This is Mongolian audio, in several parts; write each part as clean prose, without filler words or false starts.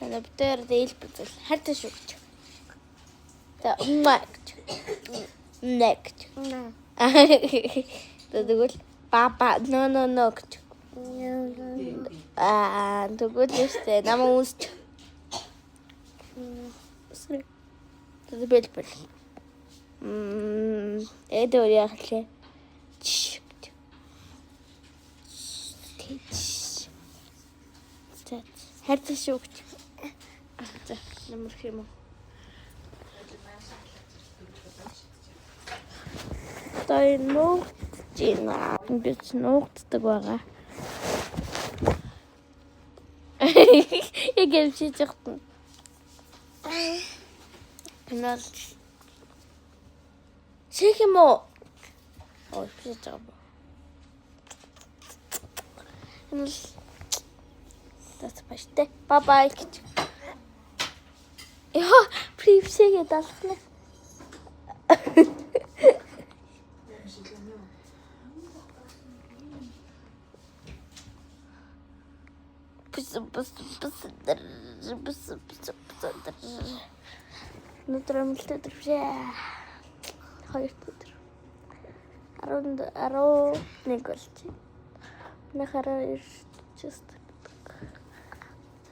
Тана битээр дээл бүзэл. Хайртай шүү гэж. За умма гэж. Нэ гэж. Тэгвэл папа no no no гэж. Аа тэгвэл штэ намаа үнсч. Тэгвэл бэл бэл. Эдгээр яах лээ? Чш гэж. Чш. За хайртай шүү гэж. За нэмэрх юм уу? Одоо энэ нуугдж байна. Ингэж нуугддаг байгаа. Яг юм шиж явахтан. Энэ бол Ших юм уу? Ой, шиж байгаа юм. Энэ бол Тас баяртай. Bye bye гэж. Яа, привсэгээ далхна. Пс пс пс пс пс пс. Өнөөдөр амжилт өдөр биш ээ. Хоёр өдөр. 10 11 болж байна. Манай хараа ирчихсэн.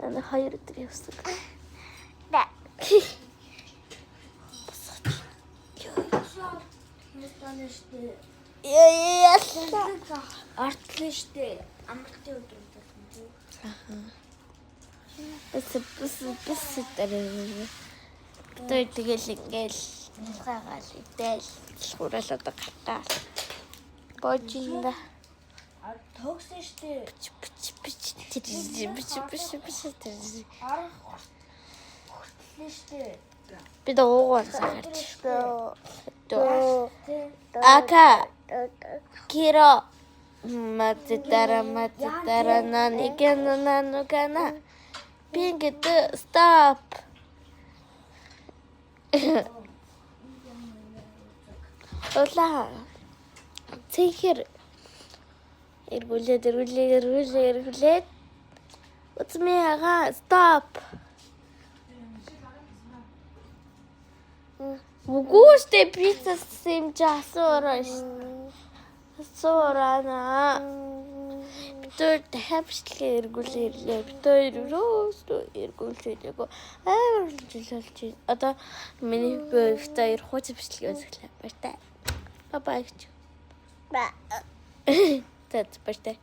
Ана хоёр өдөр явсан. Да. Яа. Артлын штэ. Амралтын өдөр болсон тий. Пс пс пс тэр. Тэр тэгэл ингээл нухагаал идэл хураал одоо гартаа. Божинда А төгсөн штэ. пч пч пч тэр пч пч пч тэр. Арга хүртлээ штэ. Би дуугаар сахарч. Тий. Ака киро мацитара мацитара нани кана нану кана. Пинг stop. Ола. Цэнхэр эргүүлээд эргүүлээд эргүүлээд эргүүлээд Үзмээ ага stop. Үгүй штэ пицца юм чи асуураа штэ. Асуураа. Бид хоёр дахиад бичлэгээ эргүүлээ ирлээ. Бид хоёр өрөөсөө эргүүлж ирээгүй. Амар жил болж байна. Одоо миний бид хоёр хуучин бичлэгээ үзэхлээ. Баяртай. Bye bye гэж. Ба. За баяртай.